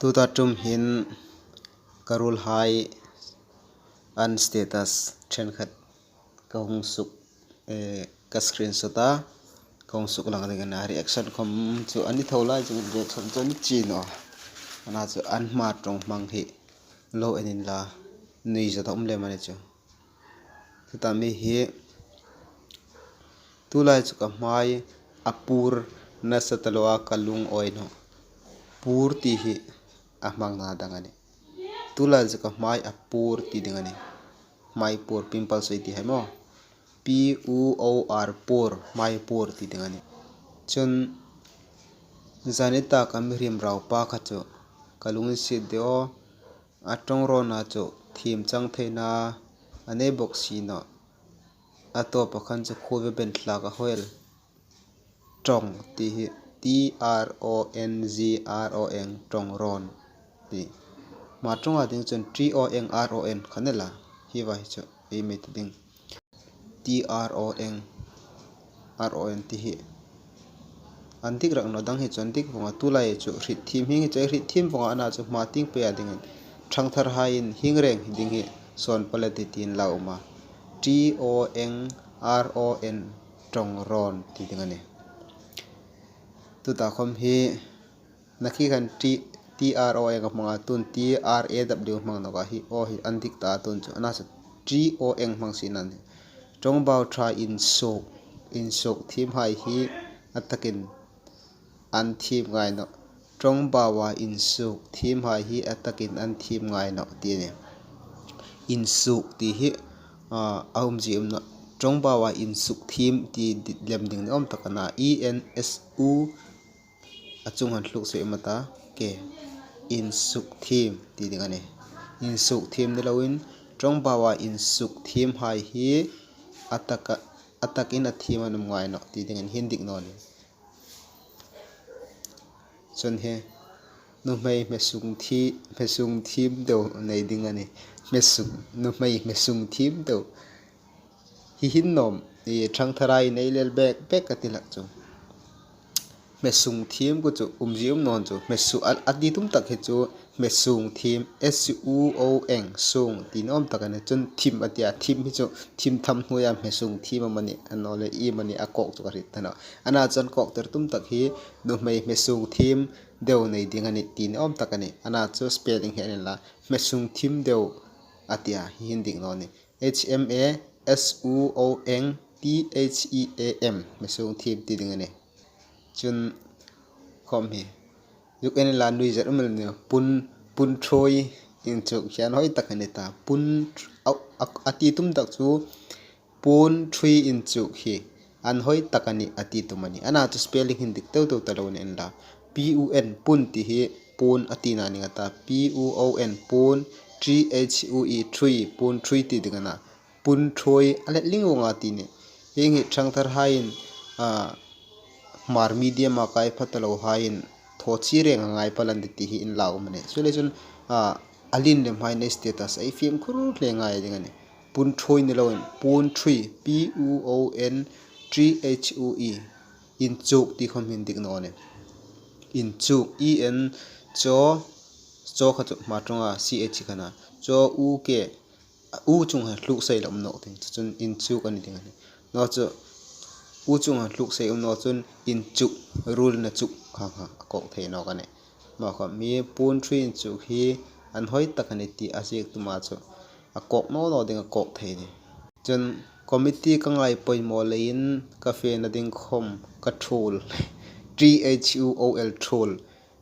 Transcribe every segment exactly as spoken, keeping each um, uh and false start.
Tuta ṭum hin ka ruolhai an status ṭhenkhat ka hung suk, eh, ka screenshot a, ka hung suk lang ding a na, reaction khom chu a ni tho lai chun reaction chu a ni chie naw. Ana chu an hma ṭawng hmang hi lo en inla, nuizat a um lem a ni chu. Tuta mi hi, tulai chu ka hmai a pur nasa ta lo a, ka lung awi nawh. Pur ti hi a hmangna dang a nih. Tulai chu ka hmai a pur ti ding a nih. Hmai pur, pimple sawi ti hai maw. P U O R, pur, hmai pur ti ding a nih. Chun zanita ka mihriem rau pa kha chu ka lung insiet de aw. A ṭawng rawn a chu thiem chang theina a nei bawk si naw. A tawpa khan chu khuo ve ben thlak a hawi el. Ṭawng ti hi T R O N G R O N, ṭawng rawn ti. Hma ṭawnga ding chun T O N R O N kha ni la. Hi vai chu ei mi ti ding. T R O N, R O N ti hi. An dik rak naw dang hi chu an dik vawng a, tulai chu hriet thiem hieng hi chu hriet thiem vawng a, ana chu hma tieng peia dingin ṭhangtharhaiin hieng reng ding hi sawn pal a tih tiin la um a. T O N R O N, ṭawng rawn ti ding a nih. Tuta khom hi Naki khan T, T R O N a hmang a, tun T R A W hmang nawk a, hi aw hi an dik ta a, tun chu ana chu T O N hmang si nan. Ṭawngbau ṭha insuok, insuok thiem hai hi a takin an thiem ngai nawh. Ṭawngbaua insuok thiem hai hi a takin an thiem ngai nawh ti a nih. Insuok ti hi, ah, a umzie um nawh. Ṭawngbaua insuok thiem ti di-, lem ding ni awm tak a na, E N S U a chung han hluk seh em a ta, ke, insuok thiem ti ding a nih. Insuok thiem ni loin, ṭawngbaua insuok thiem hai hi a taka, a takin a thiem an um ngai nawh ti dingin hi an dik naw nih. Chun hi, nuhmei hmesung thi-, hmesung thiem deu nei ding a nih. Hmesung, nuhmei hmesung thiem deu. Hi hin nawm, i ṭhangtharai nei lel bek bek ka ti hlak chu. Hmesung thiem khu chu umzie um naw chu. Hmesu-, a, a ti tum tak hi chu hmesung thiem, S U O N, sung ti ni awm tak a nih. Chun thim a ti a, thim hi chu thim tham hnuoia hmesung thiem amanih, a naw le i amanih a kawk chu ka hriet ta nawh. Ana chun kawktir tum tak hi nuhmei hmesung thiem deu nei ding a nih ti ni awm tak a nih. Ana chu spelling hi a ni la, hmesung thiem deu a ti a, hi hin dik naw nih. H M A S U O N T H I E M, hmesung thiem ti ding a nih. Chun khom hi. Zuk en la, nuizat um el ni, pun, pun ṭhuoi inchuk hi an hoi tak a ni ta. Pun, a, a, a ti tum tak chu pun ṭhuoi inchuk hi an hoi tak a nih a ti tum a nih. Ana chu spelling hin dik teu teu ta lo ni en la. P U N, pun ti hi pun a tina ni nga ta. P U O N, pun, T H U E, ṭhuoi, pun ṭhuoi ti ding a na. Pun ṭhuoi a let ling vawng a ti nih. Hieng hi ṭhangtharhaiin, a, Hmar medium-a kai pha ta lohaiin thaw chi reng a ngai pal an ti ti hi inlau um a nih. Chuleiin chun, a, a lien lemhai nei status ei fimkhur hle ngai ding a nih. Pun ṭhuoi ni loin, pun ṭhuoi, P U O N T H U E, inchuk ti khom hin dik naw nih. Inchuk, E N, chaw, chaw kha chu hma ṭawnga C H kha na. Chaw, U K, U chung han hluk sei la um nawk ding, chu chun inchuk a ni ding a nih. Naw chu, U chung han hluk sei um naw chun inchuk, ruolin a chuk kha kha a kawk thei nawk a nih. Maw kha, mi pun ṭhuoi inchuk hi an hoi tak a nih ti a ziek tuma chu a kawk naw naw ding a kawk thei a nih. Chun committee ka ngai poimaw leiin ka fena ding khom ka ṭhuol. T H U O L, ṭhuol.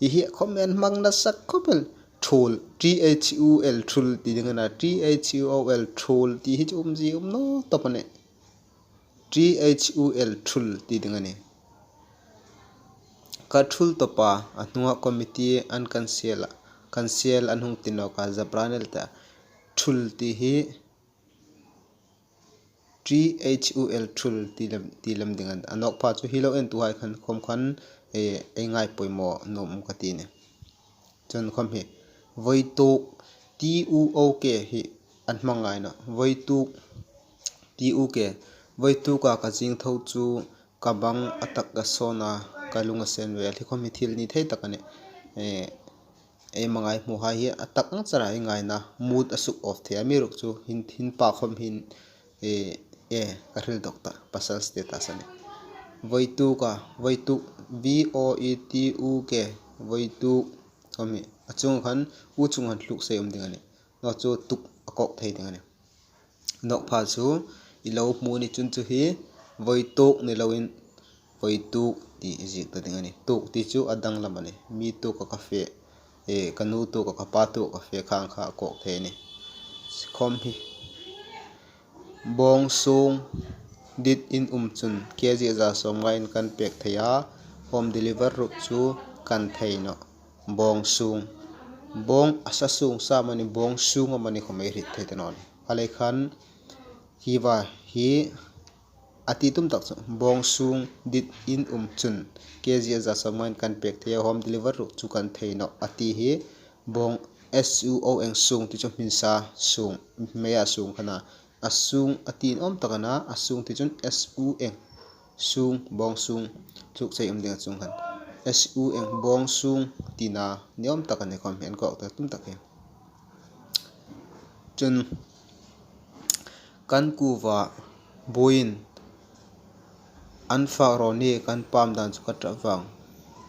Hi hi khom en hmang nasa khop el, ṭhuol, T H U L, ṭhuol ti ding a na, T H U O L, ṭhuol ti hi chu umzie um naw tawp a nih. T H U L, ṭhuol ti ding a nih. Ka ṭhuol tawp a, a hnunga committee an cancel a, cancel an hung ti nawk a, Zabranel ta. Ṭhuol ti hi T H U L, ṭhuol ti lem, ti lem ding a, a nawk pha chu hi lo entuhai khan khom khan, eh, ei ngai poimaw nuom um ka ti a nih. Chun khom hi, voituk, T U O K hi an hmang ngai nawh. Voituk, T U K, voituka ka zing tho chu ka bang a tak ka sawn a, ka lung a sen vel. Hi khom hi thil ni thei tak a nih. Eh, ei hmangai hmuhai hi a tak ang chara ei ngaina mood a suk off thei a, amiruokchu hin, hin pa khawm hin, e, e, ka hril dawk ta, pasal status a nih. Voituk a, voituk, V O E T U K, voituk, khawm hi a chung khan, u chung khan tluk sei um ding a nih. Naw chu tuk a kawk thei ding a nih. Nawk pha chu i lo hmu ni chun chu hi voituk ni loin voituk ti i ziek ta ding a nih. Tuk ti chu a danglam a nih. Mi tuk a ka fe, e, ka nu tuk a ka pa tuk a ka fe khang kha a kawk thei a nih. Sikhawm hi bawng sung dit in um chun K G za sawmnga in kan pek thei a, home deliver ruok chu kan thei nawh. Bawng sung. Bawng a sa sung sa amani, bawng sung amani khawm ei hriet thei ta naw ni. A lei khan hi va hi a ti tum tak chu, bawng sung dit in um chun K G za sawmnga in kan pek thei a, home deliver ruok chu kan thei nawh a ti hi, bawng S U O N G sung ti chu hmin sa sung, hmei a sung kha a nih. A sung a ti ni awm tak a nih, a sung ti chun S U N G, sung, bawng sung, tluk sei um ding a chung khan. S U N G, bawng sung tina ni awm tak a nih, khawm hi an kawk ta tum tak hi. Chun kan kuva buoiin an fak raw ni, kan pam dan chu ka ṭap vang.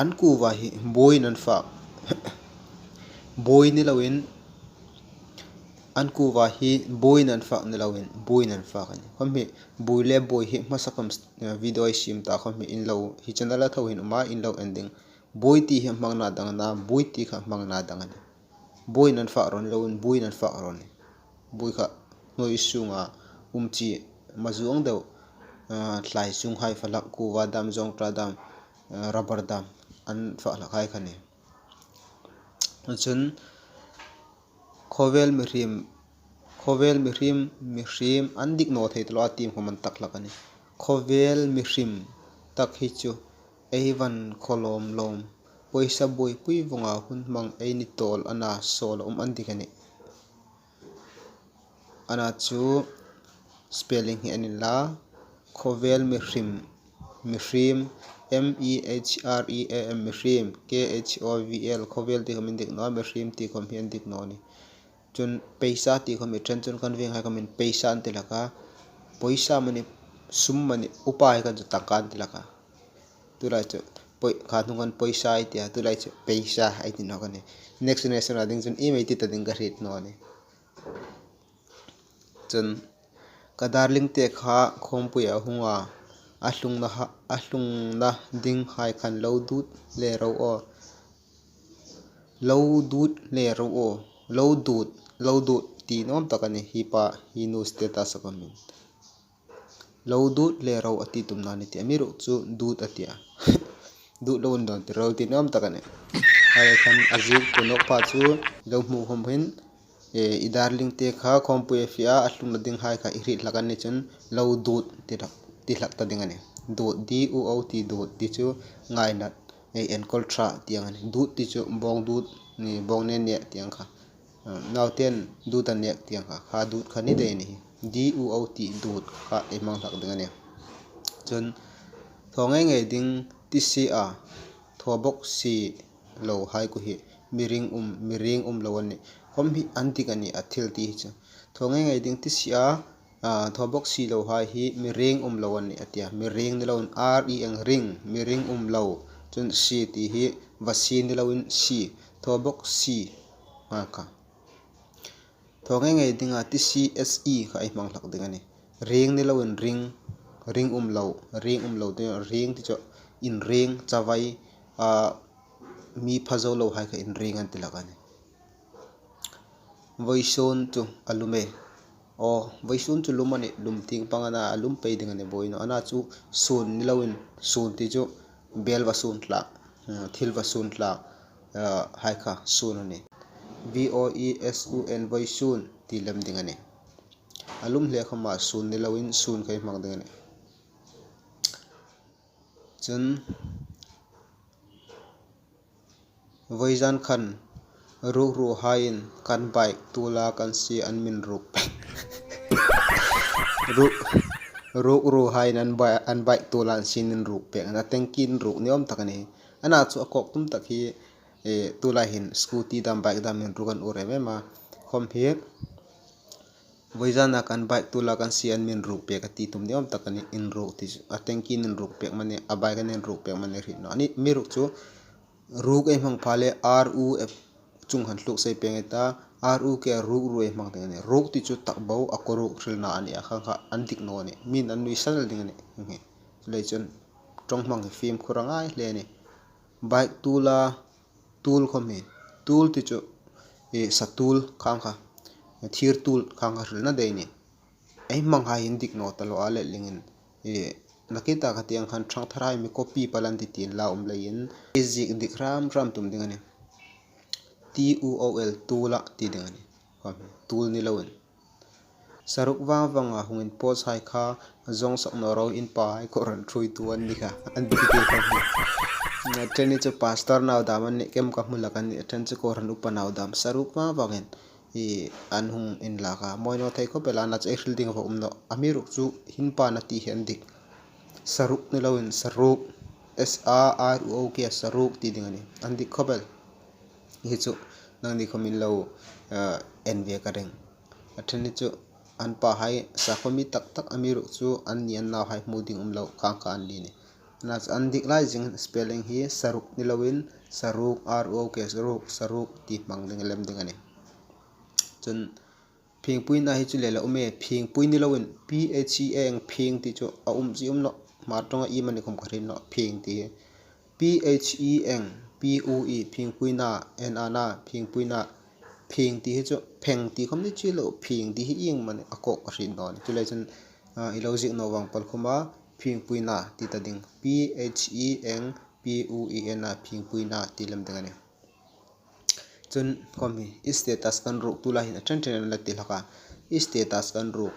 An kuva hi buoiin an fak. Buoi ni loin, an kuva hi buoiin an fak ni loin, buoiin an fak a nih. Khawm hi buoi le buoi hi hmasa khawm, eh, video ei siem ta khawm hi in lo, hi channel a tho hin um a, in lo en ding. Buoi ti hi hmangna dang a nih, buoi ti kha hmangna dang a nih. Buoiin an fak raw ni loin, buoiin an fak raw ni. Buoi kha hnuoi sunga um chi, mazu ang deu, ah, tlai sunghai fak hlak, kuva dam, zawngṭa dam, ah, rubber dam an fak hlakhai kha a nih. Chun khawvel mihriem, khawvel mihriem, mihriem an dik naw thei ta lo a, tiem khawm an tak hlak a nih. Khawvel mihriem tak hi chu ei van khawlawm lawm, pawisa buoipui vawng a hun hmang ei ni tawl a na, sawl a um an dik a nih. Ana chu spelling hi an inla, khawvel mihriem, mihriem, M E H R E A M, mihriem, K H O V L, khawvel ti khawm an dik naw a, mihriem ti khawm hi an dik naw a nih. Chun pawisa ti khawm hi ṭhen chun kan veng hai khawmin pawisa an ti hlak a, pawisa amani, sum amani, upa hai khan chu tangka an ti hlak a. Tulai chu, poi-, kha hnung khan pawisa ei ti a, tulai chu pawisa ei ti nawk a nih. Next generation a ding chun iem ei ti ta ding ka hriet naw a nih. Chun ka darling te kha khawmpui a hung a, a hlungna ha-, a hlungna ding hai khan lo dut le ro aw. Lo dut le ro aw. Lo dut, lo dut ti ni awm tak a nih, hi pa, hi nu status a khawmin. Lo dut le ro a ti tum naw ni ti, amiruokchu dut a ti a. Dut lo indawn ti, ro ti ni awm tak a nih. A lei khan a ziek tu nawk pa chu lo hmu khawm hin, e, i darling te kha khawmpui a fe a, a hlungna ding hai kha i hriet hlak a ni chun lo dut ti hlak, ti hlak ta ding a nih. Dut, D U O T, dut ti chu ngaina, e, enkawl ṭha ti ang a nih. Dut ti chu bawng dut, ni bawng ne ne ti ang kha. Ah, nauten dut a nek ti ang kha, kha dut kha ni dai a nih. D U O T, dut kha ei hmang hlak ding a nih. Chun thaw ngei ngei ding ti si a, thaw bawk si lo hai khu hi, mi ring um, mi ring um lo a nih. Khawm hi an dik a nih, a thil ti hi chu. Thaw ngei ngei ding ti si a, ah, thaw bawk si lo hai hi mi ring um lo a nih a ti a. Mi ring ni loin R E N G, ring, mi ring um lo. Chun si ti hi va si ni loin si, thaw bawk si. A kha. Thaw ngei ngei dinga ti si S E kha ei hmang hlak ding a nih. Ring ni loin ring, ring um lo, ring um lo ti, ring ti chu inring, chavai, ah, mi pha zo lo hai kha inring an ti hlak a nih. Vawisun chu a lum e. Aw, vawisun chu lum a nih, lum tieng pang a na, a lum pei ding a nih, buoi naw. Ana chu sun ni loin, sun ti chu bel va sun hlak, eh, thil va sun hlak, eh, hai kha sun a nih. V O E S U N, vawisun ti lem ding a nih. A lum hle khawma sun ni loin sun kha ei hmang ding a nih. Chun vawizan khan rukru haiin kan bike tula kan si an min ruk pek. Ruk, rukru haiin an bai-, an bike tula an si an ruk pek. An a tengkin ruk ni awm tak a nih. Ana chu a kawk tum tak hi, E, tulai hin scooty dam, bike dam inruk an ur em em a. Khawm hi, vawizana kan bike tula kan si an mi inruk pek a ti tum ni awm tak a nih, inruk ti chu. A tanky an inruk pek mani, a bike an inruk pek mani hriet naw a nih. Amiruokchu ruk ei hmang pha le R U K chung han tluk sei pek ngei ta, R U K, ruk, ruk ei hmang ding a nih. Ruk ti chu tak bo a ko ruk hrilna a nih a, khang kha an dik naw a nih. Mi'n an nuisan el ding a nih. Hi, hi. Chuleiin chun ṭawng hmang hi fimkhur a ngai hle a nih. Bike tula, tul khawm hi. Tul ti chu, e, sa tul khang kha, thir tul khang kha hrilna dei a nih. Ei hmanghai indik naw ta lo a, le lingin, e, nakita ka tiang khan ṭhangtharhai mi copy pal an ti tiin la um leiin, ei ziek dik hram hram tum ding a nih. T U O L, tula ti ding a nih. Khawm hi, tul ni loin. Saruk vang vanga hung inpost hai kha, zawng sak naw ro, in pahai kohran ṭhuoitu an ni kha, an ti ti khawm hi. A ṭhen hi chu pastor nau dam an nih, kem ka hmu hlak an nih, a ṭhen chu kohran upa nau dam, saruk vang vangin, hi, an hung inlak a. Mawi naw thei khawp el a, a chu ei hril ding a va um nawh. Amiruokchu hin pa na ti hi an dik. Saruk ni loin saruk, S A R U O K, saruk ti ding a nih. An dik khawp el. Hi chu nangni khawm in lo, eh, en ve ka ring. A ṭhen hi chu an pahai sakhaw mi tak tak amiruokchu anni an nauhai hmu ding um lo khang kha an ni a nih. A chu an dik lai zing spelling hi saruk ni loin saruk, R U O K, saruk, saruk ti hmang ding lem ding a nih. Chun phingpuina hi chu le la um e, phingpui ni loin P H E N G, phing ti chu a um chi um nawh, Hmar ṭawnga i mani khawm ka hriet nawh, phing ti hi. P H E N G, P U E, phingpuina, N A na, phingpuina, phing ti hi chu, pheng ti khawm ni chi lo, phing ti hi ieng mani a kawk ka hriet naw a nih. Chuleiin chun, ah, i lo ziek naw vang pal khawma, phingpuina ti ta ding, P H E N G P U E N A, phingpuina ti lem ding a nih. Chun khawm hi, i status kan ruk, tulai hin a ṭhen ṭhen an la ti hlak a. I status kan ruk.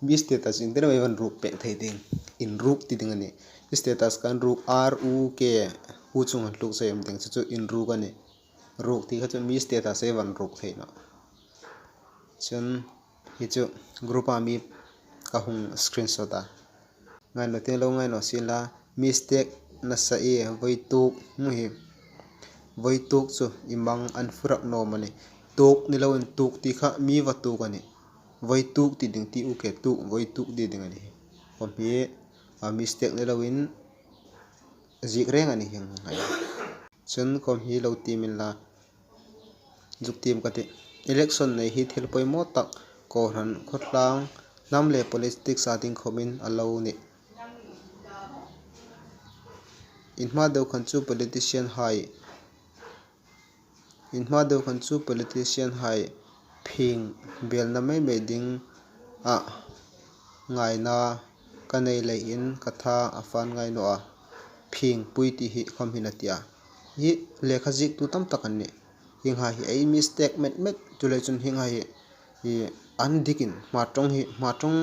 Mi status in dena mai van ruk pek thei ding. Inruk ti ding a nih. I status kan ruk, R U K, U chung han tluk sei em ding chu chu inruk a nih. Ruk ti kha chu mi status ei van ruk thei nawh. Chun hi chu group a mi ka hung screenshot a. Ngai naw ti lo, ngai naw sien la, mistake nasa e, voi tuk, hmu hi. Voi tuk chu i mang an furak naw am a nih. Tuk ni loin tuk ti kha mi va tuk a nih. Voi tuk ti ding, T U K, tuk, voi tuk ti ding a nih. Khawm hi, a, mistake ni loin ziek reng a nih hieng ang. Chun khawm hi lo tiem inla, zuk tiem ka tih. Election nei hi thil poimaw tak, kohran, khawtlang, hnam le politics a ding khawmin a lo nih. Inhma deu khan chu politician hai, inhma deu khan chu politician hai phing belna mei mei ding a ngaina ka nei leiin ka tha a fan ngai naw a, phingpui ti hi khawm hin a ti a. Hi lekha ziektu tam tak an nih. Hienghai hi ei mistake met met, chuleiin chun hienghai hi, hi an dikin, Hmar ṭawng hi, Hmar ṭawng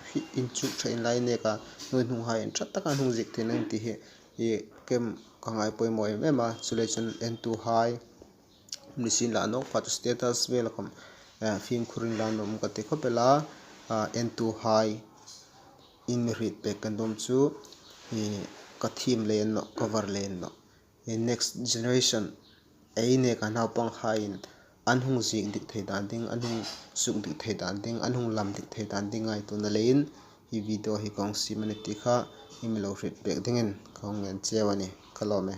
hi inchuk ṭha inla neka, nuoi hnunghai in ṭha taka hung ziek thei a nih ti hi, hi kem ka ngai poimaw em em a, chuleiin chun entuhai, ni sien la nawk pha chu status vel khawm, eh, fimkhurin la nuom ka ti khawp el a, ah, entuhai in mi hriet pek kan nuom chu, eh, ka thiem le nawh, ka var le nawh. Eh, next generation, ei neka naupanghaiin an hung ziek dik thei dan ding, an hung suk dik thei dan ding, an hung lam dik thei dan ding ngaituona leiin hi video hi ka hung siem a nih ti kha i mi lo hriet pek dingin ka hung ngen cheu a nih, ka lawm e.